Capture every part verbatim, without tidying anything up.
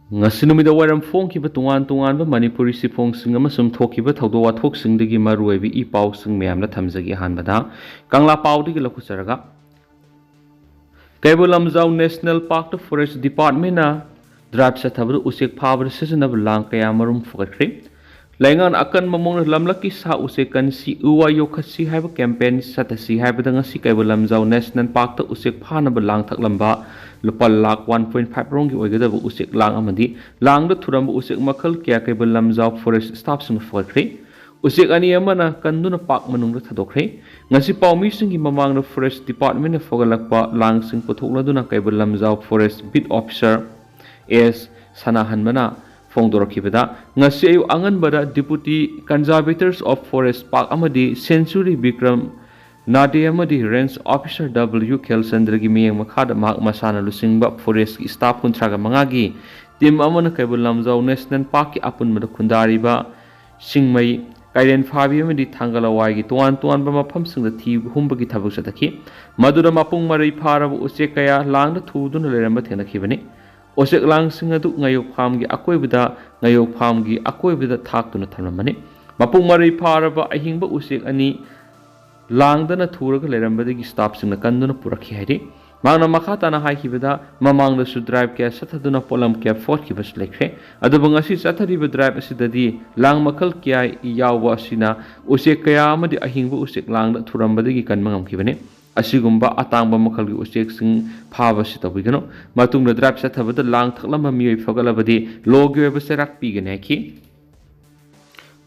ꯉꯁꯤ ꯅꯨꯃꯤꯗꯥꯡ ꯋꯥꯏꯔꯝ ꯐꯣꯡꯈꯤꯕ ꯇꯣꯉꯥꯟ ꯇꯣꯉꯥꯟꯕ ꯃꯅꯤꯄꯨꯔꯤ ꯆꯦꯐꯣꯡꯁꯤꯡ ꯑꯃꯁꯨꯡ ꯊꯣꯛꯈꯤꯕ ꯊꯧꯗꯣꯛ ꯋꯥꯊꯣꯛꯁꯤꯡꯗꯒꯤ ꯃꯔꯨꯑꯣꯏꯕ ꯏ ꯄꯥꯎꯁꯤꯡ ꯃꯌꯥꯝꯅ ꯊꯝꯖꯒꯦ꯫ ꯑꯍꯥꯟꯕꯗ ꯀꯪꯂꯥ ꯄꯥꯎꯗꯒꯤ ꯂꯧꯈꯠꯆꯔꯒ, Keibul Lamjao national ꯄꯥꯔꯛꯇ forest ꯗꯤꯄꯥꯔꯠꯃꯦꯟꯅ drive ꯆꯠꯊꯕꯗ ꯎꯆꯦꯛ ꯐꯥꯕꯗ ꯁꯤꯖꯤꯟꯅꯕ ꯂꯥꯡ ꯀꯌꯥ ꯃꯔꯨꯝ ꯐꯒꯠꯈ꯭ꯔꯦ꯫ ꯂꯩꯉꯥꯛꯅ ꯑꯀꯟꯕ ꯃꯑꯣꯡꯗ ꯂꯝꯂꯛꯀꯤ ꯁꯥ ꯎꯆꯦꯛ ꯀꯟꯁꯤ, ꯎ ꯋꯥ ꯌꯣꯛꯈꯠꯁꯤ ꯍꯥꯏꯕ ꯀꯦꯝꯄꯦꯟ ꯆꯠꯊꯁꯤ ꯍꯥꯏꯕꯗ ꯉꯁꯤ ꯀꯩꯕꯨꯜ ꯂꯝꯖꯥꯎ ꯅꯦꯁꯅꯦꯜ ꯄꯥꯔꯛꯇ ꯎꯆꯦꯛ ꯐꯥꯅꯕ ꯂꯥꯡ ꯊꯛꯂꯝꯕ ꯂꯨꯄꯥ ꯂꯥꯈ ꯋꯥꯟ ꯄꯣꯏꯟ ꯐꯥꯏꯚ ꯔꯣꯝꯒꯤ ꯑꯣꯏꯒꯗꯕ ꯎꯆꯦꯛ ꯂꯥꯡ ꯑꯃꯗꯤ ꯂꯥꯡꯗ ꯊꯨꯔꯝꯕ ꯎꯆꯦꯛ ꯃꯈꯜ ꯀꯌꯥ ꯀꯩꯕꯨꯜ ꯂꯝꯖꯥꯎ ꯐꯣꯔꯦꯁ ꯁ꯭ꯇꯥꯐꯁꯤꯡꯅ ꯐꯒꯠꯈ꯭ꯔꯦ꯫ ꯎꯆꯦꯛ ꯑꯅꯤ ꯑꯃꯅ ꯀꯟꯗꯨꯅ ꯄꯥꯔꯛ ꯃꯅꯨꯡꯗ ꯊꯥꯗꯣꯛꯈ꯭ꯔꯦ꯫ ꯉꯁꯤ ꯄꯥꯎꯃꯤꯁꯤꯡꯒꯤ ꯃꯃꯥꯡꯗ ꯐꯣꯔꯦꯁ ꯗꯤꯄꯥꯔꯠꯃꯦꯟꯅ ꯐꯒꯠꯂꯛꯄ ꯂꯥꯡꯁꯤꯡ ꯄꯨꯊꯣꯛꯂꯗꯨꯅ ꯀꯩꯕꯨꯜ ꯂꯝꯖꯥꯎ ꯐꯣꯔꯦꯁ ꯕꯤꯠ ꯑꯣꯐꯤꯁꯥꯔ ꯑꯦꯁ ꯁꯅꯥꯍꯟꯕꯅ ꯐꯣꯡꯗꯣꯔꯛꯈꯤꯕꯗ, ꯉꯁꯤ ꯑꯌꯨꯛ ꯑꯉꯟꯕꯗ Deputy Conservators of Forest Park ꯑꯃꯗꯤ Century ꯕꯤꯀ꯭ꯔꯝ ꯅꯥꯗꯦ ꯑꯃꯗꯤ ꯔꯦꯟꯖ ꯑꯣꯐꯤꯁꯥꯔ ꯗꯕ꯭ꯂꯤꯌꯨ ꯈꯦꯜꯆꯟꯗ꯭ꯔꯒꯤ ꯃꯤꯠꯌꯦꯡ ꯃꯈꯥꯗ ꯃꯍꯥꯛ ꯃꯁꯥꯅ ꯂꯨꯆꯤꯡꯕ ꯐꯣꯔꯦꯁꯀꯤ ꯁ꯭ꯇꯥꯐ ꯀꯨꯟꯊ꯭ꯔꯥꯒ ꯃꯉꯥꯒꯤ ꯇꯤꯝ ꯑꯃꯅ ꯀꯩꯕꯨꯜ ꯂꯝꯖꯥꯎ ꯅꯦꯁꯅꯦꯜ ꯄꯥꯔꯛꯀꯤ ꯑꯄꯨꯟꯕꯗ ꯈꯨꯟꯗꯥꯔꯤꯕ ꯁꯤꯡꯃꯩ, ꯀꯩꯔꯦꯟ ꯐꯥꯕꯤ ꯑꯃꯗꯤ ꯊꯥꯡꯒ ꯂꯋꯥꯏꯒꯤ ꯇꯣꯉꯥꯟ ꯇꯣꯉꯥꯟꯕ ꯃꯐꯝꯁꯤꯡꯗ ꯊꯤ ꯍꯨꯝꯕꯒꯤ ꯊꯕꯛ ꯆꯠꯊꯈꯤ꯫ ꯃꯗꯨꯗ ꯃꯄꯨꯡ ꯃꯔꯩ ꯐꯥꯔꯕ ꯎꯆꯦꯛ ꯀꯌꯥ ꯂꯥꯡꯗ ꯊꯨꯗꯨꯅ ꯂꯩꯔꯝꯕ ꯊꯦꯡꯅꯈꯤꯕꯅꯤ꯫ ꯎꯆꯦꯛ ꯂꯥꯡꯁꯤꯡ ꯑꯗꯨ ꯉꯥꯌꯣꯛ ꯐꯥꯝꯒꯤ ꯑꯀꯣꯏꯕꯗ, ꯉꯥꯌꯣꯛ ꯐꯥꯝꯒꯤ ꯑꯀꯣꯏꯕꯗ ꯊꯥꯛꯇꯨꯅ ꯊꯝꯂꯝꯕꯅꯤ꯫ ꯃꯄꯨꯡ ꯃꯔꯩ ꯐꯥꯔꯕ ꯑꯍꯤꯡꯕ ꯎꯆꯦꯛ ꯑꯅꯤ ꯂꯥꯡꯗꯅ ꯊꯨꯔꯒ ꯂꯩꯔꯝꯕꯗꯒꯤ ꯁ꯭ꯇꯥꯐꯁꯤꯡꯅ ꯀꯟꯗꯨꯅ ꯄꯨꯔꯛꯈꯤ ꯍꯥꯏꯔꯤ꯫ ꯃꯍꯥꯛꯅ ꯃꯈꯥ ꯇꯥꯅ ꯍꯥꯏꯈꯤꯕꯗ, ꯃꯃꯥꯡꯗꯁꯨ ꯗ꯭ꯔꯥꯏꯚ ꯀꯌꯥ ꯆꯠꯊꯗꯨꯅ ꯄꯣꯠꯂꯝ ꯀꯌꯥ ꯐꯒꯠꯈꯤꯕꯁꯨ ꯂꯩꯈ꯭ꯔꯦ꯫ ꯑꯗꯨꯕꯨ ꯉꯁꯤ ꯆꯠꯊꯔꯤꯕ ꯗ꯭ꯔꯥꯏꯚ ꯑꯁꯤꯗꯗꯤ ꯂꯥꯡ ꯃꯈꯜ ꯀꯌꯥ ꯌꯥꯎꯕ ꯑꯁꯤꯅ ꯎꯆꯦꯛ ꯀꯌꯥ ꯑꯃꯗꯤ ꯑꯍꯤꯡꯕ ꯎꯆꯦꯛ ꯂꯥꯡꯗ ꯊꯨꯔꯝꯕꯗꯒꯤ ꯀꯟꯕ ꯉꯝꯈꯤꯕꯅꯤ꯫ ꯑꯁꯤꯒꯨꯝꯕ ꯑꯇꯥꯡꯕ ꯃꯈꯜꯒꯤ ꯎꯆꯦꯛꯁꯤꯡ ꯐꯥꯕꯁꯤ ꯇꯧꯕꯤꯒꯅꯨ꯫ ꯃꯇꯨꯡꯗ ꯗ꯭ꯔꯥꯏꯚ ꯆꯠꯊꯕꯗ ꯂꯥꯡ ꯊꯛꯂꯝꯕ ꯃꯤꯑꯣꯏ ꯐꯒꯠꯂꯕꯗꯤ ꯂꯣꯒꯤ ꯑꯣꯏꯕ ꯆꯩꯔꯥꯛ ꯄꯤꯒꯅꯤ ꯍꯥꯏꯈꯤ꯫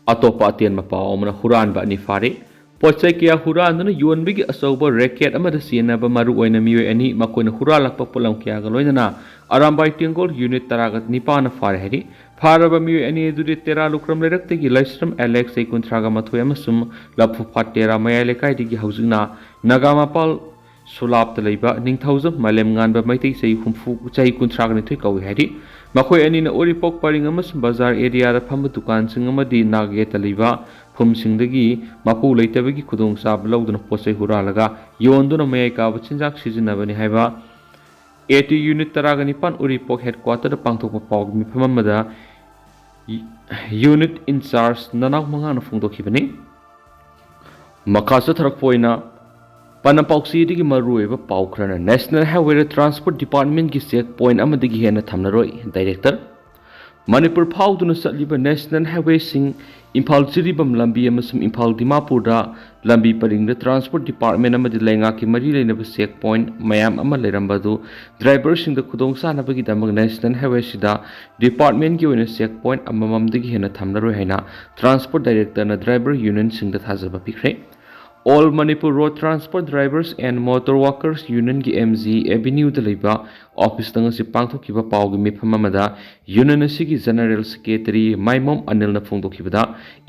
ꯑꯇꯣꯞꯄ ꯑꯇꯦꯟꯕ ꯄꯥꯎ ꯑꯃꯅ ꯍꯨꯔꯥꯟꯕ ꯑꯅꯤ ꯐꯥꯔꯦ꯫ ꯄꯣꯠ ꯆꯩ ꯀꯌꯥ ꯍꯨꯔꯥꯟꯗꯨꯅ ꯌꯣꯟꯕꯒꯤ ꯑꯆꯧꯕ ꯔꯦꯀꯦꯠ ꯑꯃꯗ ꯆꯦꯟꯅꯕ ꯃꯔꯨꯑꯣꯏꯅ ꯃꯤꯑꯣꯏ ꯑꯅꯤ, ꯃꯈꯣꯏꯅ ꯍꯨꯔꯥꯜꯂꯛꯄ ꯄꯣꯠꯂꯝ ꯀꯌꯥꯒ ꯂꯣꯏꯅꯅ ꯑꯔꯥꯝꯕꯥꯏ ꯇꯦꯡꯒꯣꯜ ꯌꯨꯅꯤꯠ ꯇꯔꯥꯒ ꯅꯤꯄꯥꯟꯅ ꯐꯥꯔꯦ ꯍꯥꯏꯔꯤ꯫ ꯐꯥꯔꯕ ꯃꯤꯑꯣꯏ ꯑꯅꯤ ꯑꯗꯨꯗꯤ ꯇꯦꯔꯥ ꯂꯨꯈ꯭ꯔꯝ ꯂꯩꯔꯛꯇꯒꯤ ꯂꯥꯏꯁ꯭ꯔꯝ ꯑꯦꯂꯦꯛꯁ, ꯆꯍꯤ ꯀꯨꯟꯊ꯭ꯔꯥꯒ ꯃꯥꯊꯣꯏ, ꯑꯃꯁꯨꯡ ꯂꯐꯨꯐꯥꯠ ꯇꯦꯔꯥ ꯃꯌꯥꯏ ꯂꯩꯀꯥꯏꯗꯒꯤ ꯍꯧꯖꯤꯛꯅ ꯅꯥꯒꯥꯃꯄꯥꯜ ꯁꯨꯂꯥꯞꯇ ꯂꯩꯕ ꯅꯤꯡꯊꯧꯖꯝ ꯃꯥꯂꯦꯝꯉꯥꯟꯕ ꯃꯩꯇꯩ, ꯆꯍꯤ ꯍꯨꯝꯐꯨ, ꯆꯍꯤ ꯀꯨꯟꯊ꯭ꯔꯥꯒ ꯅꯤꯊꯣꯏ ꯀꯧꯏ ꯍꯥꯏꯔꯤ꯫ ꯃꯈꯣꯏ ꯑꯅꯤꯅ ꯎꯔꯤꯄꯣꯛ ꯄꯔꯤꯡ ꯑꯃꯁꯨꯡ ꯕꯖꯥꯔ ꯑꯦꯔꯤꯌꯥꯗ ꯐꯝꯕ ꯗꯨꯀꯥꯟꯁꯤꯡ ꯑꯃꯗꯤ ꯅꯥꯒꯦꯠꯇ ꯂꯩꯕ ꯐꯨꯝꯁꯤꯡꯗꯒꯤ ꯃꯄꯨ ꯂꯩꯇꯕꯒꯤ ꯈꯨꯗꯣꯡꯆꯥꯕ ꯂꯧꯗꯨꯅ ꯄꯣꯠ ꯆꯩ ꯍꯨꯔꯥꯜꯂꯒ ꯌꯣꯟꯗꯨꯅ ꯃꯌꯥꯏ ꯀꯥꯕ ꯆꯤꯟꯖꯥꯛ ꯁꯤꯖꯤꯟꯅꯕꯅꯤ ꯍꯥꯏꯕ ꯑꯦ ꯇꯤ ꯌꯨꯅꯤꯠ ꯇꯔꯥꯒ ꯅꯤꯄꯥꯟ ꯎꯔꯤꯄꯣꯛ ꯍꯦꯗꯀ꯭ꯋꯥꯇꯔꯗ ꯄꯥꯡꯊꯣꯛꯄ ꯄꯥꯎꯒꯤ ꯃꯤꯐꯝ ꯑꯃꯗ ꯌꯨꯅꯤꯠ ꯏꯟꯆꯥꯔꯖ ꯅꯅꯥꯎ ꯃꯉꯥꯅ ꯐꯣꯡꯗꯣꯛꯈꯤꯕꯅꯤ꯫ ꯃꯈꯥ ꯆꯠꯊꯔꯛꯄ ꯑꯣꯏꯅ ꯄꯥꯟꯗꯝ ꯄꯥꯎꯆꯦꯗꯒꯤ ꯃꯔꯨꯑꯣꯏꯕ ꯄꯥꯎ ꯈꯔꯅ, ꯅꯦꯁꯅꯦꯜ ꯍꯥꯏꯋꯦꯗ ꯇ꯭ꯔꯥꯟꯁꯄꯣꯔꯠ ꯗꯤꯄꯥꯔꯠꯃꯦꯟꯒꯤ ꯆꯦꯛ ꯄꯣꯏꯟꯠ ꯑꯃꯗꯒꯤ ꯍꯦꯟꯅ ꯊꯝꯂꯔꯣꯏ, ꯗꯥꯏꯔꯦꯛꯇꯔ꯫ ꯃꯅꯤꯄꯨꯔ ꯐꯥꯎꯗꯨꯅ ꯆꯠꯂꯤꯕ ꯅꯦꯁꯅꯦꯜ ꯍꯥꯏꯋꯦꯁꯤꯡ, ꯏꯝꯐꯥꯜ ꯖꯤꯔꯤꯕꯥꯝ ꯂꯝꯕꯤ ꯑꯃꯁꯨꯡ ꯏꯝꯐꯥꯜ ꯗꯤꯃꯥꯄꯨꯔꯗ ꯂꯝꯕꯤ ꯄꯔꯤꯡꯗ ꯇ꯭ꯔꯥꯟꯁꯄꯣꯔꯠ ꯗꯤꯄꯥꯔꯠꯃꯦꯟ ꯑꯃꯗꯤ ꯂꯩꯉꯥꯛꯀꯤ ꯃꯔꯤ ꯂꯩꯅꯕ ꯆꯦꯛ ꯄꯣꯏꯟꯠ ꯃꯌꯥꯝ ꯑꯃ ꯂꯩꯔꯝꯕ ꯑꯗꯨ ꯗ꯭ꯔꯥꯏꯚꯔꯁꯤꯡꯗ ꯈꯨꯗꯣꯡꯆꯥꯅꯕꯒꯤꯗꯃꯛ ꯅꯦꯁꯅꯦꯜ ꯍꯥꯏꯋꯦꯁꯤꯗ ꯗꯤꯄꯥꯔꯠꯃꯦꯟꯒꯤ ꯑꯣꯏꯅ ꯆꯦꯛ ꯄꯣꯏꯟꯠ ꯑꯃꯃꯝꯗꯒꯤ ꯍꯦꯟꯅ ꯊꯝꯂꯔꯣꯏ ꯍꯥꯏꯅ ꯇ꯭ꯔꯥꯟꯁꯄꯣꯔꯠ ꯗꯥꯏꯔꯦꯛꯇꯔꯅ ꯗ꯭ꯔꯥꯏꯚꯔ ꯌꯨꯅꯤꯌꯟꯁꯤꯡꯗ ꯊꯥꯖꯕ ꯄꯤꯈ꯭ꯔꯦ꯫ All Manipur Road Transport Drivers and Motor Workers Unionꯒꯤ ꯑꯦꯝ ꯖꯤ ꯑꯦꯚꯤꯅ꯭ꯌꯨꯗ ꯂꯩꯕ ꯑꯣꯐꯤꯁꯇ ꯉꯁꯤ ꯄꯥꯡꯊꯣꯛꯈꯤꯕ ꯄꯥꯎꯒꯤ ꯃꯤꯐꯝ ꯑꯃꯗ ꯌꯨꯅꯤꯌꯟ ꯑꯁꯤꯒꯤ ꯖꯦꯅꯔꯦꯜ ꯁꯦꯀ꯭ꯔꯦꯇꯔꯤ ꯃꯥꯏꯃꯣꯝ ꯑꯅꯤꯜꯅ ꯐꯣꯡꯗꯣꯛꯈꯤꯕꯗ,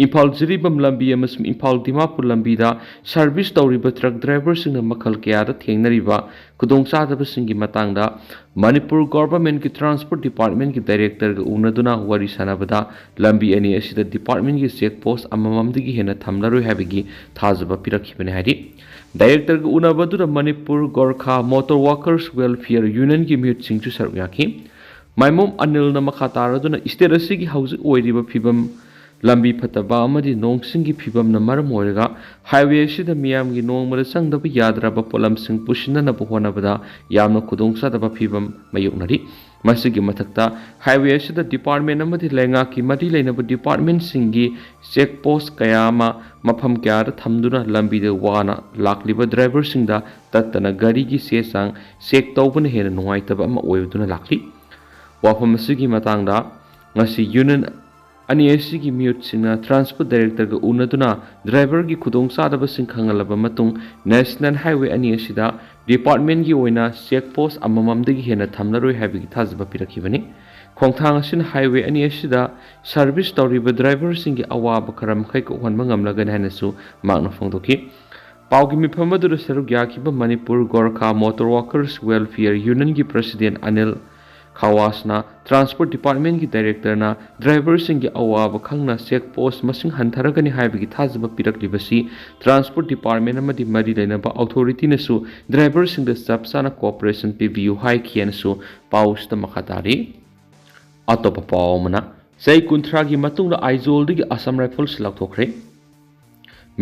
ꯏꯝꯐꯥꯜ ꯖꯤꯔꯤꯕꯥꯝ ꯂꯝꯕꯤ ꯑꯃꯁꯨꯡ ꯏꯝꯐꯥꯜ ꯗꯤꯃꯥꯄꯨꯔ ꯂꯝꯕꯤꯗ ꯁꯔꯚꯤꯁ ꯇꯧꯔꯤꯕ ꯇ꯭ꯔꯛ ꯗ꯭ꯔꯥꯏꯚꯔꯁꯤꯡꯅ ꯃꯈꯜ ꯀꯌꯥꯗ ꯊꯦꯡꯅꯔꯤꯕ ꯈꯨꯗꯣꯡꯆꯥꯗꯕꯁꯤꯡꯒꯤ ꯃꯇꯥꯡꯗ ꯃꯅꯤꯄꯨꯔ ꯒꯣꯚꯔꯟꯃꯦꯟꯠꯀꯤ ꯇ꯭ꯔꯥꯟꯁꯄꯣꯔꯠ ꯗꯤꯄꯥꯔꯠꯃꯦꯟꯠꯀꯤ ꯗꯥꯏꯔꯦꯛꯇꯔꯒ ꯎꯅꯗꯨꯅ ꯋꯥꯔꯤ ꯁꯥꯟꯅꯕꯗ, ꯂꯝꯕꯤ ꯑꯅꯤ ꯑꯁꯤꯗ ꯗꯤꯄꯥꯔꯠꯃꯦꯟꯠꯀꯤ ꯆꯦꯛ ꯄꯣꯁꯠ ꯑꯃꯃꯝꯗꯒꯤ ꯍꯦꯟꯅ ꯊꯝꯂꯔꯣꯏ ꯍꯥꯏꯕꯒꯤ ꯊꯥꯖꯕ ꯄꯤꯔꯛꯈꯤꯕꯅꯤ ꯍꯥꯏꯔꯤ꯫ ꯗꯥꯏꯔꯦꯛꯇꯔꯒ ꯎꯅꯕꯗꯨꯗ Manipur Gorkha motor workers welfare ꯌꯨꯅꯤꯌꯟꯒꯤ ꯃꯤꯍꯨꯠꯁꯤꯡꯁꯨ ꯁꯔꯨꯛ ꯌꯥꯈꯤ꯫ ꯃꯥꯏꯃꯣꯝ ꯑꯅꯤꯜꯅ ꯃꯈꯥ ꯇꯥꯔꯗꯨꯅ ꯁ꯭ꯇꯦꯠ ꯑꯁꯤꯒꯤ ꯍꯧꯖꯤꯛ ꯑꯣꯏꯔꯤꯕ ꯐꯤꯕꯝ, ꯂꯝꯕꯤ ꯐꯠꯇꯕ ꯑꯃꯗꯤ ꯅꯣꯡꯁꯤꯡꯒꯤ ꯐꯤꯕꯝꯅ ꯃꯔꯝ ꯑꯣꯏꯔꯒ ꯍꯥꯏꯋꯦ ꯑꯁꯤꯗ ꯃꯤꯌꯥꯝꯒꯤ ꯅꯣꯡꯃꯗ ꯆꯪꯗꯕ ꯌꯥꯗ꯭ꯔꯕ ꯄꯣꯠꯂꯝꯁꯤꯡ ꯄꯨꯁꯤꯟꯅꯅꯕ ꯍꯣꯠꯅꯕꯗ ꯌꯥꯝꯅ ꯈꯨꯗꯣꯡꯆꯥꯗꯕ ꯐꯤꯕꯝ ꯃꯥꯌꯣꯛꯅꯔꯤ꯫ ꯃꯁꯤꯒꯤ ꯃꯊꯛꯇ, ꯍꯥꯏꯋꯦ ꯑꯁꯤꯗ ꯗꯤꯄꯥꯔꯠꯃꯦꯟ ꯑꯃꯗꯤ ꯂꯩꯉꯥꯛꯀꯤ ꯃꯔꯤ ꯂꯩꯅꯕ ꯗꯤꯄꯥꯔꯠꯃꯦꯟꯁꯤꯡꯒꯤ ꯆꯦꯛ ꯄꯣꯁ ꯀꯌꯥ ꯑꯃ ꯃꯐꯝ ꯀꯌꯥꯗ ꯊꯝꯗꯨꯅ ꯂꯝꯕꯤꯗ ꯋꯥꯅ ꯂꯥꯛꯂꯤꯕ ꯗ꯭ꯔꯥꯏꯚꯔꯁꯤꯡꯗ ꯇꯠꯇꯅ ꯒꯥꯔꯤꯒꯤ ꯆꯦ ꯆꯥꯡ ꯆꯦꯛ ꯇꯧꯕꯅ ꯍꯦꯟꯅ ꯅꯨꯡꯉꯥꯏꯇꯕ ꯑꯃ ꯑꯣꯏꯗꯨꯅ ꯂꯥꯛꯂꯤ꯫ ꯋꯥꯐꯝ ꯑꯁꯤꯒꯤ ꯃꯇꯥꯡꯗ ꯉꯁꯤ ꯌꯨꯅꯤꯌꯟ ꯑꯅꯤ ꯑꯁꯤꯒꯤ ꯃꯤꯍꯨꯠꯁꯤꯡꯅ ꯇ꯭ꯔꯥꯟꯁꯄꯣꯔꯠ ꯗꯥꯏꯔꯦꯛꯇꯔꯒ ꯎꯅꯗꯨꯅ ꯗ꯭ꯔꯥꯏꯚꯔꯒꯤ ꯈꯨꯗꯣꯡꯆꯥꯗꯕꯁꯤꯡ ꯈꯪꯍꯜꯂꯕ ꯃꯇꯨꯡ, ꯅꯦꯁꯅꯦꯜ ꯍꯥꯏꯋꯦ ꯑꯅꯤ ꯑꯁꯤꯗ ꯗꯤꯄꯥꯔꯠꯃꯦꯟꯒꯤ ꯑꯣꯏꯅ ꯆꯦꯛ ꯄꯣꯁ ꯑꯃꯃꯝꯗꯒꯤ ꯍꯦꯟꯅ ꯊꯝꯂꯔꯣꯏ ꯍꯥꯏꯕꯒꯤ ꯊꯥꯖꯕ ꯄꯤꯔꯛꯈꯤꯕꯅꯤ꯫ ꯈꯣꯡꯊꯥꯡ ꯑꯁꯤꯅ ꯍꯥꯏꯋꯦ ꯑꯅꯤ ꯑꯁꯤꯗ ꯁꯔꯚꯤꯁ ꯇꯧꯔꯤꯕ ꯗ꯭ꯔꯥꯏꯚꯔꯁꯤꯡꯒꯤ ꯑꯋꯥꯕ ꯈꯔ ꯃꯈꯩ ꯀꯣꯛꯍꯟꯕ ꯉꯝꯂꯒꯅꯤ ꯍꯥꯏꯅꯁꯨ ꯃꯍꯥꯛꯅ ꯐꯣꯡꯗꯣꯛꯈꯤ꯫ ꯄꯥꯎꯒꯤ ꯃꯤꯐꯝ ꯑꯗꯨꯗ ꯁꯔꯨꯛ ꯌꯥꯈꯤꯕ Manipur Gorkha motor workers welfare ꯌꯨꯅꯤꯌꯟꯒꯤ ꯄ꯭ꯔꯁꯤꯗꯦꯟꯠ ꯑꯅꯤꯜ ꯈꯋꯥꯁꯅ ꯇ꯭ꯔꯥꯟꯁꯄꯣꯔꯠ ꯗꯤꯄꯥꯔꯠꯃꯦꯟꯒꯤ ꯗꯥꯏꯔꯦꯛꯇꯔꯅ ꯗ꯭ꯔꯥꯏꯚꯔꯁꯤꯡꯒꯤ ꯑꯋꯥꯕ ꯈꯪꯅ ꯆꯦꯛ ꯄꯣꯁ ꯃꯁꯤꯡ ꯍꯟꯊꯔꯒꯅꯤ ꯍꯥꯏꯕꯒꯤ ꯊꯥꯖꯕ ꯄꯤꯔꯛꯂꯤꯕꯁꯤ ꯇ꯭ꯔꯥꯟꯁꯄꯣꯔꯠ ꯗꯤꯄꯥꯔꯠꯃꯦꯟ ꯑꯃꯗꯤ ꯃꯔꯤ ꯂꯩꯅꯕ ꯑꯣꯊꯣꯔꯤꯇꯤꯅꯁꯨ ꯗ꯭ꯔꯥꯏꯚꯔꯁꯤꯡꯗ ꯆꯞ ꯆꯥꯅ ꯀꯣꯑꯣꯄꯔꯦꯁꯟ ꯄꯤꯕꯤꯌꯨ ꯍꯥꯏꯈꯤ ꯍꯥꯏꯅꯁꯨ ꯄꯥꯎꯁꯤꯗ ꯃꯈꯥ ꯇꯥꯔꯤ꯫ ꯑꯇꯣꯞꯄ ꯄꯥꯎ ꯑꯃꯅ, ꯆꯍꯤ ꯀꯨꯟꯊ꯭ꯔꯥꯒꯤ ꯃꯇꯨꯡꯗ ꯑꯥꯏꯖꯣꯜꯗꯒꯤ ꯑꯁꯥꯝ ꯔꯥꯏꯐꯜꯁ ꯂꯧꯊꯣꯛꯈ꯭ꯔꯦ꯫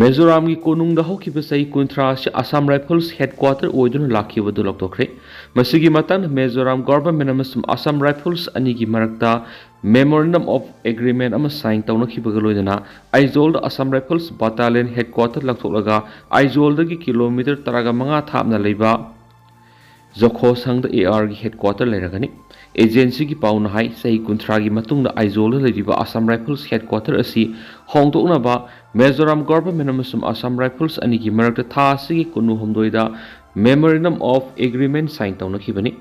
ꯃꯤꯖꯣꯔꯥꯝꯒꯤ ꯀꯣꯅꯨꯡꯗ ꯍꯧꯈꯤꯕ ꯆꯍꯤ ꯀꯨꯟꯊ꯭ꯔꯥ ꯑꯁꯤ ꯑꯁꯥꯝ ꯔꯥꯏꯐꯜꯁ ꯍꯦꯗꯀ꯭ꯋꯥꯇꯔ ꯑꯣꯏꯗꯨꯅ ꯂꯥꯛꯈꯤꯕꯗꯨ ꯂꯧꯊꯣꯛꯈ꯭ꯔꯦ꯫ ꯃꯁꯤꯒꯤ ꯃꯇꯥꯡꯗ ꯃꯤꯖꯣꯔꯥꯝ ꯒꯣꯚꯔꯟꯃꯦꯟꯠ ꯑꯃꯁꯨꯡ ꯑꯁꯥꯝ ꯔꯥꯏꯐꯜꯁ ꯑꯅꯤꯒꯤ ꯃꯔꯛꯇ Memorandum of Agreement ꯑꯃ ꯁꯥꯏꯟ ꯇꯧꯅꯈꯤꯕꯒ ꯂꯣꯏꯅꯅ ꯑꯥꯏꯖꯣꯜꯗ Assam rifles battalion headquarter ꯂꯧꯊꯣꯛꯂꯒ ꯑꯥꯏꯖꯣꯜꯗꯒꯤ kilometre ꯇꯔꯥꯒ ꯃꯉꯥ ꯊꯥꯞꯅ ꯂꯩꯕ ꯖꯈꯣꯁꯪꯗ ꯑꯦ ꯑꯥꯔꯒꯤ ꯍꯦꯗꯀ꯭ꯋꯥꯇꯔ ꯂꯩꯔꯒꯅꯤ꯫ ꯑꯦꯖꯦꯟꯁꯤꯒꯤ ꯄꯥꯎꯅ ꯍꯥꯏ, ꯆꯍꯤ ꯀꯨꯟꯊ꯭ꯔꯥꯒꯤ ꯃꯇꯨꯡꯗ ꯑꯥꯏꯖꯣꯜꯗ ꯂꯩꯔꯤꯕ ꯑꯁꯥꯝ ꯔꯥꯏꯐꯜꯁ ꯍꯦꯗꯀ꯭ꯋꯥꯇꯔ ꯑꯁꯤ ꯍꯣꯡꯗꯣꯛꯅꯕ ꯃꯤꯖꯣꯔꯥꯝ ꯒꯣꯚꯔꯟꯃꯦꯟꯠ ꯑꯃꯁꯨꯡ ꯑꯁꯥꯝ ꯔꯥꯏꯐꯜꯁ ꯑꯅꯤꯒꯤ ꯃꯔꯛꯇ ꯊꯥ ꯑꯁꯤꯒꯤ ꯀꯨꯟꯍꯨꯝꯗꯣꯏꯗ Memorandum of Agreement ꯁꯥꯏꯟ ꯇꯧꯅꯈꯤꯕꯅꯤ꯫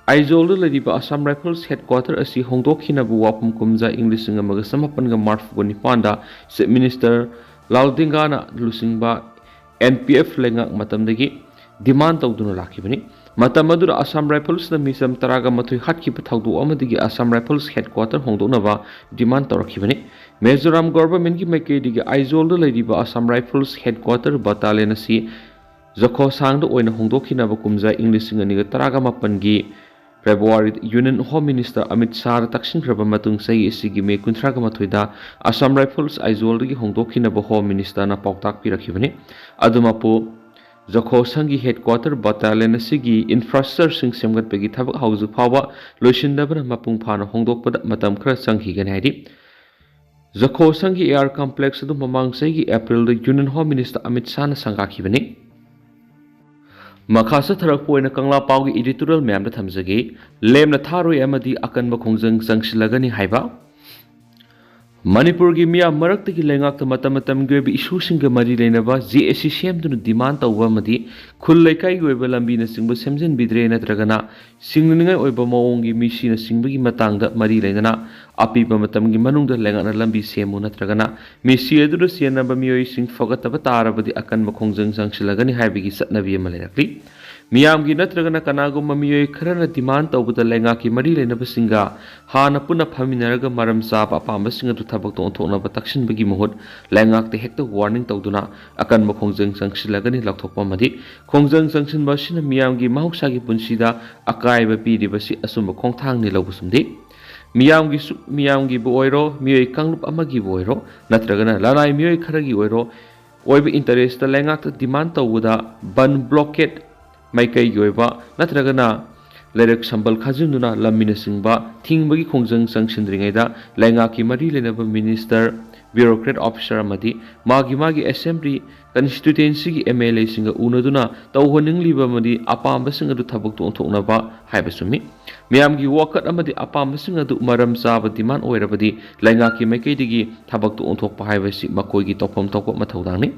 ꯑꯥꯏꯖꯣꯜꯗ ꯂꯩꯔꯤꯕ ꯑꯁꯥꯝ ꯔꯥꯏꯐꯜꯁ ꯍꯦꯗꯀ꯭ꯋꯥꯇꯔ ꯑꯁꯤ ꯍꯣꯡꯗꯣꯛꯈꯤꯅꯕ ꯋꯥꯐꯝ ꯀꯨꯝꯖꯥ ꯏꯪ ꯂꯤꯁꯤꯡ ꯑꯃꯒ ꯆꯃꯥꯄꯟꯒ ꯃꯔꯤꯐꯨ ꯅꯤꯄꯥꯟꯗ ꯆꯤꯐ ꯃꯤꯅꯤꯁꯇꯔ ꯂꯥꯜꯗꯤꯡꯒꯥꯅ ꯂꯨꯆꯤꯡꯕ ꯑꯦꯟ ꯄꯤ ꯑꯦꯐ ꯂꯩꯉꯥꯛ ꯃꯇꯝꯗꯒꯤ ꯗꯤꯃꯥꯟ ꯇꯧꯗꯨꯅ ꯂꯥꯛꯈꯤꯕꯅꯤ꯫ ꯃꯇꯝ ꯑꯗꯨꯗ ꯑꯁꯥꯝ ꯔꯥꯏꯐꯜꯁꯅ ꯃꯤꯆꯝ ꯇꯔꯥꯒ ꯃꯥꯊꯣꯏ ꯍꯥꯠꯈꯤꯕ ꯊꯧꯗꯣꯛ ꯑꯃꯗꯒꯤ ꯑꯁꯥꯝ ꯔꯥꯏꯐꯜꯁ ꯍꯦꯗꯀ꯭ꯋꯥꯇꯔ ꯍꯣꯡꯗꯣꯛꯅꯕ ꯗꯤꯃꯥꯟ ꯇꯧꯔꯛꯈꯤꯕꯅꯤ꯫ ꯃꯤꯖꯣꯔꯥꯝ ꯒꯣꯚꯔꯟꯃꯦꯟꯠꯀꯤ ꯃꯥꯏꯀꯩꯗꯒꯤ ꯑꯥꯏꯖꯣꯜꯗ ꯂꯩꯔꯤꯕ ꯑꯁꯥꯝ ꯔꯥꯏꯐꯜꯁ ꯍꯦꯗꯀ꯭ꯋꯥꯇꯔ ꯕꯠꯇꯥꯂꯤꯌꯟ ꯑꯁꯤ ꯖꯈꯣꯁꯥꯡꯗ ꯑꯣꯏꯅ ꯍꯣꯡꯗꯣꯛꯈꯤꯅꯕ ꯀꯨꯝꯖꯥ ꯏꯪ ꯂꯤꯁꯤꯡ ꯑꯅꯤꯒ ꯇꯔꯥꯒ ꯃꯥꯄꯟꯒꯤ ꯐꯦꯕ꯭ꯔꯨꯋꯥꯔꯤꯗ ꯌꯨꯅꯤꯌꯟ ꯍꯣꯝ ꯃꯤꯅꯤꯁꯇꯔ ꯑꯃꯤꯠ ꯁꯥꯍꯗ ꯇꯛꯁꯤꯟꯈ꯭ꯔꯕ ꯃꯇꯨꯡ ꯆꯍꯤ ꯑꯁꯤꯒꯤ ꯃꯦ ꯀꯨꯟꯊ꯭ꯔꯥꯒ ꯃꯥꯊꯣꯏꯗ ꯑꯁꯥꯝ ꯔꯥꯏꯐꯜꯁ ꯑꯥꯏꯖꯣꯜꯗꯒꯤ ꯍꯣꯡꯗꯣꯛꯈꯤꯅꯕ ꯍꯣꯝ ꯃꯤꯅꯤꯁꯇꯔꯅ ꯄꯥꯎꯇꯥꯛ ꯄꯤꯔꯛꯈꯤꯕꯅꯤ꯫ ꯑꯗꯨꯃꯛꯄꯨ ꯖꯈꯣꯁꯪꯒꯤ ꯍꯦꯗꯀ꯭ꯋꯥꯇꯔ ꯕꯠꯇꯥꯂꯤꯌꯟ ꯑꯁꯤꯒꯤ ꯏꯟꯐ꯭ꯔꯥꯁ꯭ꯇ꯭ꯔꯛꯆꯔꯁꯤꯡ ꯁꯦꯝꯒꯠꯄꯒꯤ ꯊꯕꯛ ꯍꯧꯖꯤꯛ ꯐꯥꯎꯕ ꯂꯣꯏꯁꯤꯟꯗꯕꯅ ꯃꯄꯨꯡ ꯐꯥꯅ ꯍꯣꯡꯗꯣꯛꯄꯗ ꯃꯇꯝ ꯈꯔ ꯆꯪꯈꯤꯒꯅꯤ ꯍꯥꯏꯔꯤ꯫ ꯖꯈꯣꯁꯪꯒꯤ ꯑꯦꯌꯥꯔ ꯀꯝꯄ꯭ꯂꯦꯛꯁ ꯑꯗꯨ ꯃꯃꯥꯡ ꯆꯍꯤꯒꯤ ꯑꯦꯄ꯭ꯔꯤꯜꯗ ꯌꯨꯅꯤꯌꯟ ꯍꯣꯝ ꯃꯤꯅꯤꯁꯇꯔ ꯑꯃꯤꯠ ꯁꯥꯍꯅ ꯁꯪꯒꯥꯈꯤꯕꯅꯤ꯫ ꯃꯈꯥ ꯆꯠꯊꯔꯛꯄ ꯑꯣꯏꯅ ꯀꯪꯂꯥ ꯄꯥꯎꯒꯤ ꯏꯗꯤꯇꯣꯔꯤꯌꯦꯜ ꯃꯌꯥꯝꯗ ꯊꯝꯖꯒꯦ꯫ ꯂꯦꯝꯅ ꯊꯥꯔꯣꯏ ꯑꯃꯗꯤ ꯑꯀꯟꯕ ꯈꯣꯡꯖꯪ ꯆꯪꯁꯤꯜꯂꯒꯅꯤ ꯍꯥꯏꯕ꯫ ꯃꯅꯤꯄꯨꯔꯒꯤ ꯃꯤꯌꯥꯝ ꯃꯔꯛꯇꯒꯤ ꯂꯩꯉꯥꯛꯇ ꯃꯇꯝ ꯃꯇꯝꯒꯤ ꯑꯣꯏꯕ ꯏꯁꯨꯁꯤꯡꯒ ꯃꯔꯤ ꯂꯩꯅꯕ ꯖꯦ ꯑꯦ ꯁꯤ ꯁꯦꯝꯗꯨꯅ ꯗꯤꯃꯥꯟ ꯇꯧꯕ ꯑꯃꯗꯤ ꯈꯨꯜ ꯂꯩꯀꯥꯏꯒꯤ ꯑꯣꯏꯕ ꯂꯝꯕꯤꯅꯆꯤꯡꯕ ꯁꯦꯝꯖꯤꯟꯕꯤꯗ꯭ꯔꯦ ꯅꯠꯇ꯭ꯔꯒꯅ ꯁꯤꯡꯅꯅꯤꯡꯉꯥꯏ ꯑꯣꯏꯕ ꯃꯑꯣꯡꯒꯤ ꯃꯤꯁꯤꯅꯆꯤꯡꯕꯒꯤ ꯃꯇꯥꯡꯗ ꯃꯔꯤ ꯂꯩꯅꯅ ꯑꯄꯤꯕ ꯃꯇꯝꯒꯤ ꯃꯅꯨꯡꯗ ꯂꯩꯉꯥꯛꯅ ꯂꯝꯕꯤ ꯁꯦꯝꯃꯨ ꯅꯠꯇ꯭ꯔꯒꯅ ꯃꯤꯁꯤ ꯑꯗꯨꯗ ꯆꯦꯟꯅꯕ ꯃꯤꯑꯣꯏꯁꯤꯡ ꯐꯒꯠꯇꯕ ꯇꯥꯔꯕꯗꯤ ꯑꯀꯟꯕ ꯈꯣꯡꯖꯪ ꯆꯪꯁꯤꯜꯂꯒꯅꯤ ꯍꯥꯏꯕꯒꯤ ꯆꯠꯅꯕꯤ ꯑꯃ ꯂꯩꯔꯛꯂꯤ꯫ ꯃꯤꯌꯥꯝꯒꯤ ꯅꯠꯇ꯭ꯔꯒꯅ ꯀꯅꯥꯒꯨꯝꯕ ꯃꯤꯑꯣꯏ ꯈꯔꯅ demand ꯇꯧꯕꯗ ꯂꯩꯉꯥꯛꯀꯤ ꯃꯔꯤ ꯂꯩꯅꯕꯁꯤꯡꯒ ꯍꯥꯟꯅ ꯄꯨꯟꯅ ꯐꯝꯃꯤꯟꯅꯔꯒ ꯃꯔꯝ ꯆꯥꯕ ꯑꯄꯥꯝꯕꯁꯤꯡ ꯑꯗꯨ ꯊꯕꯛꯇ ꯑꯣꯟꯊꯣꯛꯅꯕ ꯇꯛꯁꯤꯟꯕꯒꯤ ꯃꯍꯨꯠ, ꯂꯩꯉꯥꯛꯇ ꯍꯦꯛꯇ warning ꯇꯧꯗꯨꯅ ꯑꯀꯟꯕ ꯈꯣꯡꯖꯪ ꯆꯪꯁꯤꯜꯂꯒꯅꯤ ꯂꯥꯎꯊꯣꯛꯄ ꯑꯃꯗꯤ ꯈꯣꯡꯖꯪ ꯆꯪꯁꯤꯟꯕ ꯑꯁꯤꯅ ꯃꯤꯌꯥꯝꯒꯤ ꯃꯍꯧꯁꯥꯒꯤ ꯄꯨꯟꯁꯤꯗ ꯑꯀꯥꯏꯕ ꯄꯤꯔꯤꯕꯁꯤ ꯑꯆꯨꯝꯕ ꯈꯣꯡꯊꯥꯡꯅꯤ ꯂꯧꯕꯁꯤꯡꯗꯤ ꯃꯤꯌꯥꯝꯒꯤꯁꯨ, ꯃꯤꯌꯥꯝꯒꯤꯕꯨ ꯑꯣꯏꯔꯣ, ꯃꯤꯑꯣꯏ ꯀꯥꯡꯂꯨꯞ ꯑꯃꯒꯤꯕꯨ ꯑꯣꯏꯔꯣ, ꯅꯠꯇ꯭ꯔꯒꯅ ꯂꯅꯥꯏ ꯃꯤꯑꯣꯏ ꯈꯔꯒꯤ ꯑꯣꯏꯔꯣ, ꯑꯣꯏꯕ interest ꯂꯩꯉꯥꯛꯇ demand ꯇꯧꯕꯗ ꯕꯟ blockade ꯃꯥꯏꯀꯩꯒꯤ ꯑꯣꯏꯕ ꯅꯠꯇ꯭ꯔꯒꯅ ꯂꯩꯔꯛ ꯁꯝꯕꯜ ꯈꯥꯖꯤꯟꯗꯨꯅ ꯂꯝꯕꯤꯅꯆꯤꯡꯕ ꯊꯤꯡꯕꯒꯤ ꯈꯣꯡꯖꯪ ꯆꯪꯁꯤꯟꯗ꯭ꯔꯤꯉꯩꯗ ꯂꯩꯉꯥꯛꯀꯤ ꯃꯔꯤ ꯂꯩꯅꯕ minister, bureaucrat officer ꯑꯃꯗꯤ ꯃꯥꯒꯤ ꯃꯥꯒꯤ assembly constituencyꯒꯤ MLAꯁꯤꯡꯒ ꯎꯅꯗꯨꯅ ꯇꯧꯍꯟꯅꯤꯡꯂꯤꯕ ꯑꯃꯗꯤ ꯑꯄꯥꯝꯕꯁꯤꯡ ꯑꯗꯨ ꯊꯕꯛꯇ ꯑꯣꯟꯊꯣꯛꯅꯕ ꯍꯥꯏꯕ ꯆꯨꯝꯃꯤ꯫ ꯃꯤꯌꯥꯝꯒꯤ ꯋꯥꯀꯠ ꯑꯃꯗꯤ ꯑꯄꯥꯝꯕꯁꯤꯡ ꯑꯗꯨ ꯃꯔꯝ ꯆꯥꯕ demand ꯑꯣꯏꯔꯕꯗꯤ ꯂꯩꯉꯥꯛꯀꯤ ꯃꯥꯏꯀꯩꯗꯒꯤ ꯊꯕꯛꯇ ꯑꯣꯟꯊꯣꯛꯄ ꯍꯥꯏꯕꯁꯤ ꯃꯈꯣꯏꯒꯤ ꯇꯧꯐꯝ ꯊꯣꯛꯄ ꯃꯊꯧꯗꯥꯡꯅꯤ꯫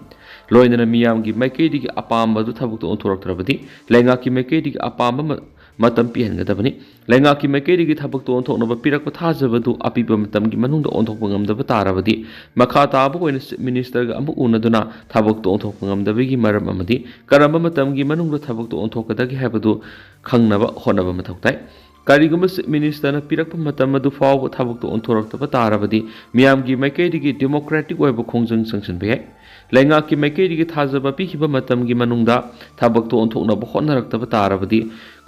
ꯂꯣꯏꯅꯅ ꯃꯤꯌꯥꯝꯒꯤ ꯃꯥꯏꯀꯩꯗꯒꯤ ꯑꯄꯥꯝꯕ ꯑꯗꯨ ꯊꯕꯛꯇ ꯑꯣꯟꯊꯣꯔꯛꯇ꯭ꯔꯕꯗꯤ ꯂꯩꯉꯥꯛꯀꯤ ꯃꯥꯏꯀꯩꯗꯒꯤ ꯑꯄꯥꯝꯕ ꯃ-, ꯃꯇꯝ ꯄꯤꯍꯟꯒꯗꯕꯅꯤ꯫ ꯂꯩꯉꯥꯛꯀꯤ ꯃꯥꯏꯀꯩꯗꯒꯤ ꯊꯕꯛꯇ ꯑꯣꯟꯊꯣꯛꯅꯕ ꯄꯤꯔꯛꯄ ꯊꯥꯖꯕꯗꯨ ꯑꯄꯤꯕ ꯃꯇꯝꯒꯤ ꯃꯅꯨꯡꯗ ꯑꯣꯟꯊꯣꯛꯄ ꯉꯝꯗꯕ ꯇꯥꯔꯕꯗꯤ ꯃꯈꯥ ꯇꯥꯕ ꯑꯣꯏꯅ Chief Ministerꯒ ꯑꯃꯨꯛ ꯎꯅꯗꯨꯅ ꯊꯕꯛꯇ ꯑꯣꯟꯊꯣꯛꯄ ꯉꯝꯗꯕꯒꯤ ꯃꯔꯝ ꯑꯃꯗꯤ ꯀꯔꯝꯕ ꯃꯇꯝꯒꯤ ꯃꯅꯨꯡꯗ ꯊꯕꯛꯇ ꯑꯣꯟꯊꯣꯛꯀꯗꯒꯦ ꯍꯥꯏꯕꯗꯨ ꯈꯪꯅꯕ ꯍꯣꯠꯅꯕ ꯃꯊꯧ ꯇꯥꯏ꯫ ꯀꯔꯤꯒꯨꯝꯕ Chief Ministerꯅ ꯄꯤꯔꯛꯄ ꯃꯇꯝ ꯑꯗꯨ ꯐꯥꯎꯕ ꯊꯕꯛꯇ ꯑꯣꯟꯊꯣꯔꯛꯇꯕ ꯇꯥꯔꯕꯗꯤ ꯃꯤꯌꯥꯝꯒꯤ ꯃꯥꯏꯀꯩꯗꯒꯤ democratic ꯑꯣꯏꯕ ꯈꯣꯡꯖꯪ ꯆꯪꯁꯤꯟꯕ ꯌꯥꯏ꯫ ꯂꯩꯉꯥꯛꯀꯤ ꯃꯥꯏꯀꯩꯗꯒꯤ ꯊꯥꯖꯕ ꯄꯤꯈꯤꯕ ꯃꯇꯝꯒꯤ ꯃꯅꯨꯡꯗ ꯊꯕꯛꯇ ꯑꯣꯟꯊꯣꯛꯅꯕ ꯍꯣꯠꯅꯔꯛꯇꯕ ꯇꯥꯔꯕꯗꯤ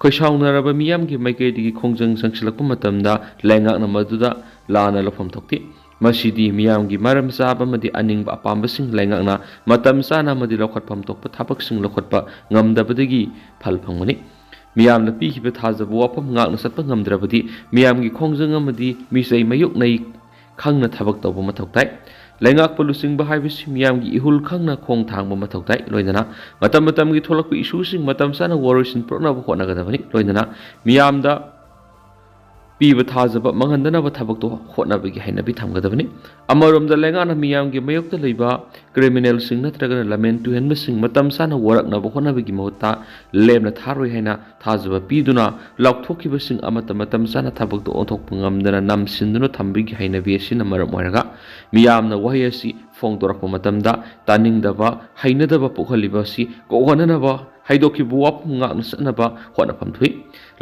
ꯈꯣꯏꯁꯥꯎꯅꯔꯕ ꯃꯤꯌꯥꯝꯒꯤ ꯃꯥꯏꯀꯩꯗꯒꯤ ꯈꯣꯡꯖꯪ ꯆꯪꯁꯤꯜꯂꯛꯄ ꯃꯇꯝꯗ ꯂꯩꯉꯥꯛꯅ ꯃꯗꯨꯗ ꯂꯥꯟꯅ ꯂꯧꯐꯝ ꯊꯣꯛꯇꯦ꯫ ꯃꯁꯤꯗꯤ ꯃꯤꯌꯥꯝꯒꯤ ꯃꯔꯝ ꯆꯥꯕ ꯑꯃꯗꯤ ꯑꯅꯤꯡꯕ ꯑꯄꯥꯝꯕꯁꯤꯡ ꯂꯩꯉꯥꯛꯅ ꯃꯇꯝ ꯆꯥꯅ ꯑꯃꯗꯤ ꯂꯧꯈꯠꯐꯝ ꯊꯣꯛꯄ ꯊꯕꯛꯁꯤꯡ ꯂꯧꯈꯠꯄ ꯉꯝꯗꯕꯗꯒꯤ ꯐꯜ ꯐꯪꯕꯅꯤ꯫ ꯃꯤꯌꯥꯝꯅ ꯄꯤꯈꯤꯕ ꯊꯥꯖꯕ ꯋꯥꯐꯝ ꯉꯥꯛꯅ ꯆꯠꯄ ꯉꯝꯗ꯭ꯔꯕꯗꯤ ꯃꯤꯌꯥꯝꯒꯤ ꯈꯣꯡꯖꯪ ꯑꯃꯗꯤ ꯃꯤꯆꯩ ꯃꯥꯌꯣꯛꯅꯩ ꯈꯪꯅ ꯊꯕꯛ ꯇꯧꯕ ꯃꯊꯧ ꯇꯥꯏ꯫ ꯂꯩꯉꯥꯛꯄ ꯂꯨꯆꯤꯡꯕ ꯍꯥꯏꯕꯁꯤ ꯃꯤꯌꯥꯝꯒꯤ ꯏꯍꯨꯜ ꯈꯪꯅ ꯈꯣꯡ ꯊꯥꯡꯕ ꯃꯊꯧ ꯇꯥꯏ꯫ ꯂꯣꯏꯅꯅ ꯃꯇꯝ ꯃꯇꯝꯒꯤ ꯊꯣꯛꯂꯛꯄ issueꯁꯤꯡ ꯃꯇꯝ ꯆꯥꯅ ꯋꯥꯔꯣꯏꯁꯤꯟ ꯄꯨꯔꯛꯅꯕ ꯍꯣꯠꯅꯒꯗꯕꯅꯤ꯫ ꯂꯣꯏꯅꯅ ꯃꯤꯌꯥꯝꯗ ꯄꯤꯕ ꯊꯥꯖꯕ ꯃꯥꯡꯍꯟꯗꯅꯕ ꯊꯕꯛꯇꯣ ꯍꯣꯠꯅꯕꯒꯤ ꯍꯩꯅꯕꯤ ꯊꯝꯒꯗꯕꯅꯤ꯫ ꯑꯃꯔꯣꯝꯗ ꯂꯩꯉꯥꯛꯅ ꯃꯤꯌꯥꯝꯒꯤ ꯃꯥꯌꯣꯛꯇ ꯂꯩꯕ ꯀ꯭ꯔꯤꯃꯤꯅꯦꯜꯁꯤꯡ ꯅꯠꯇ꯭ꯔꯒꯅ ꯂꯝꯍꯦꯟ ꯇꯨꯍꯦꯟꯕꯁꯤꯡ ꯃꯇꯝ ꯆꯥꯅ ꯋꯥꯔꯛꯅꯕ ꯍꯣꯠꯅꯕꯒꯤ ꯃꯍꯨꯠꯇ ꯂꯦꯝꯅ ꯊꯥꯔꯣꯏ ꯍꯥꯏꯅ ꯊꯥꯖꯕ ꯄꯤꯗꯨꯅ ꯂꯥꯎꯊꯣꯛꯈꯤꯕꯁꯤꯡ ꯑꯃꯠꯇ ꯃꯇꯝ ꯆꯥꯅ ꯊꯕꯛꯇꯣ ꯑꯣꯟꯊꯣꯛꯄ ꯉꯝꯗꯅ ꯅꯝꯁꯤꯟꯗꯨꯅ ꯊꯝꯕꯒꯤ ꯍꯩꯅꯕꯤ ꯑꯁꯤꯅ ꯃꯔꯝ ꯑꯣꯏꯔꯒ ꯃꯤꯌꯥꯝꯅ ꯋꯥꯍꯩ ꯑꯁꯤ ꯐꯣꯡꯗꯣꯔꯛꯄ ꯃꯇꯝꯗ ꯇꯥꯅꯤꯡꯗꯕ, ꯍꯩꯅꯗꯕ ꯄꯣꯛꯍꯜꯂꯤꯕ ꯑꯁꯤ ꯀꯣꯛꯍꯟꯅꯅꯕ ꯍꯥꯏꯗꯣꯛꯈꯤꯕ ꯋꯥꯐꯝ ꯉꯥꯛꯅ ꯆꯠꯅꯕ ꯍꯣꯠꯅꯐꯝ ꯊꯣꯛꯏ꯫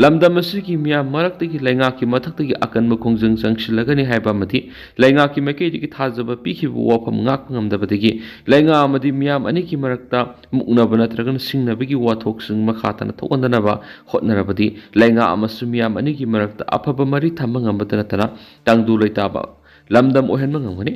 ꯂꯝꯗꯝ ꯑꯁꯤꯒꯤ ꯃꯤꯌꯥꯝ ꯃꯔꯛꯇꯒꯤ ꯂꯩꯉꯥꯛꯀꯤ ꯃꯊꯛꯇꯒꯤ ꯑꯀꯟꯕ ꯈꯣꯡꯖꯪ ꯆꯪꯁꯤꯜꯂꯒꯅꯤ ꯍꯥꯏꯕ ꯑꯃꯗꯤ ꯂꯩꯉꯥꯛꯀꯤ ꯃꯥꯏꯀꯩꯗꯒꯤ ꯊꯥꯖꯕ ꯄꯤꯈꯤꯕ ꯋꯥꯐꯝ ꯉꯥꯛꯄ ꯉꯝꯗꯕꯗꯒꯤ ꯂꯩꯉꯥꯛ ꯑꯃꯗꯤ ꯃꯤꯌꯥꯝ ꯑꯅꯤꯒꯤ ꯃꯔꯛꯇ ꯃꯨꯛꯅꯕ ꯅꯠꯇ꯭ꯔꯒꯅ ꯁꯤꯡꯅꯕꯒꯤ ꯋꯥꯊꯣꯛꯁꯤꯡ ꯃꯈꯥ ꯇꯥꯅ ꯊꯣꯛꯍꯟꯗꯅꯕ ꯍꯣꯠꯅꯔꯕꯗꯤ ꯂꯩꯉꯥꯛ ꯑꯃꯁꯨꯡ ꯃꯤꯌꯥꯝ ꯑꯅꯤꯒꯤ ꯃꯔꯛꯇ ꯑꯐꯕ ꯃꯔꯤ ꯊꯝꯕ ꯉꯝꯕꯇ ꯅꯠꯇꯅ ꯇꯪꯗꯨ ꯂꯩꯇꯥꯕ ꯂꯝꯗꯝ ꯑꯣꯏꯍꯟꯕ ꯉꯝꯒꯅꯤ꯫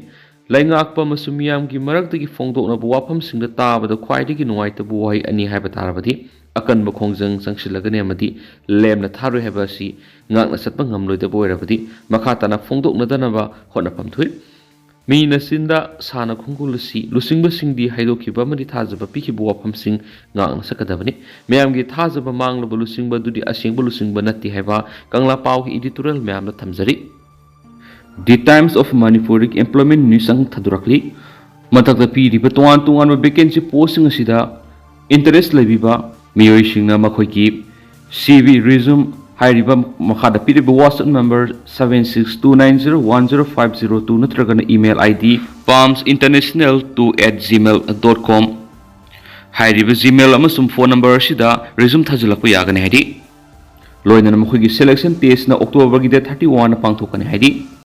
ꯂꯩꯉꯥꯛꯄ ꯑꯃꯁꯨꯡ ꯃꯤꯌꯥꯝꯒꯤ ꯃꯔꯛꯇꯒꯤ ꯐꯣꯡꯗꯣꯛꯅꯕ ꯋꯥꯐꯝꯁꯤꯡꯗ ꯇꯥꯕꯗ ꯈ꯭ꯋꯥꯏꯗꯒꯤ ꯅꯨꯡꯉꯥꯏꯇꯕ ꯋꯥꯍꯩ ꯑꯅꯤ ꯍꯥꯏꯕ ꯇꯥꯔꯕꯗꯤ ꯑꯀꯟꯕ ꯈꯣꯡꯖꯪ ꯆꯪꯁꯤꯜꯂꯒꯅꯤ ꯑꯃꯗꯤ ꯂꯦꯝꯅ ꯊꯥꯔꯣꯏ ꯍꯥꯏꯕ ꯑꯁꯤ ꯉꯥꯛꯅ ꯆꯠꯄ ꯉꯝꯂꯣꯏꯗꯕ ꯑꯣꯏꯔꯕꯗꯤ ꯃꯈꯥ ꯇꯥꯅ ꯐꯣꯡꯗꯣꯛꯅꯗꯅꯕ ꯍꯣꯠꯅꯐꯝ ꯊꯣꯛꯏ꯫ ꯃꯤꯅ ꯆꯤꯟꯗ ꯁꯥꯅ ꯈꯣꯡꯒꯨꯜ ꯑꯁꯤ ꯂꯨꯆꯤꯡꯕꯁꯤꯡꯗꯤ ꯍꯥꯏꯗꯣꯛꯈꯤꯕ ꯑꯃꯗꯤ ꯊꯥꯖꯕ ꯄꯤꯈꯤꯕ ꯋꯥꯐꯝꯁꯤꯡ ꯉꯥꯛꯅ ꯆꯠꯀꯗꯕꯅꯤ꯫ ꯃꯌꯥꯝꯒꯤ ꯊꯥꯖꯕ ꯃꯥꯡꯂꯕ ꯂꯨꯆꯤꯡꯕ ꯑꯗꯨꯗꯤ ꯑꯁꯦꯡꯕ ꯂꯨꯆꯤꯡꯕ ꯅꯠꯇꯦ ꯍꯥꯏꯕ ꯀꯪꯂꯥ ꯄꯥꯎꯒꯤ editorial ꯃꯌꯥꯝꯗ ꯊꯝꯖꯔꯤ꯫ The Times of Manipuric Employment news ꯊꯥꯗꯣꯔꯛꯂꯤ꯫ ꯃꯊꯛꯇ ꯄꯤꯔꯤꯕ ꯇꯣꯉꯥꯟ ꯇꯣꯉꯥꯟꯕ vacancy postꯁꯤꯡ ꯑꯁꯤꯗ interest ꯂꯩꯕꯤꯕ ꯃꯤꯑꯣꯏꯁꯤꯡꯅ ꯃꯈꯣꯏꯒꯤ C V resume ꯍꯥꯏꯔꯤꯕ ꯃꯈꯥꯗ ꯄꯤꯔꯤꯕ WhatsApp number seven six two nine zero one zero five zero two ꯅꯠꯇ꯭ꯔꯒꯅ email ID palms international two at gmail dot com ꯍꯥꯏꯔꯤꯕ Gmail ꯑꯃꯁꯨꯡ phone number ꯑꯁꯤꯗ resume ꯊꯥꯖꯤꯜꯂꯛꯄ ꯌꯥꯒꯅꯤ ꯍꯥꯏꯔꯤ꯫ ꯂꯣꯏꯅꯅ ꯃꯈꯣꯏꯒꯤ selection testꯅ Octoberꯒꯤ date thirty one ꯄꯥꯡꯊꯣꯛꯀꯅꯤ ꯍꯥꯏꯔꯤ꯫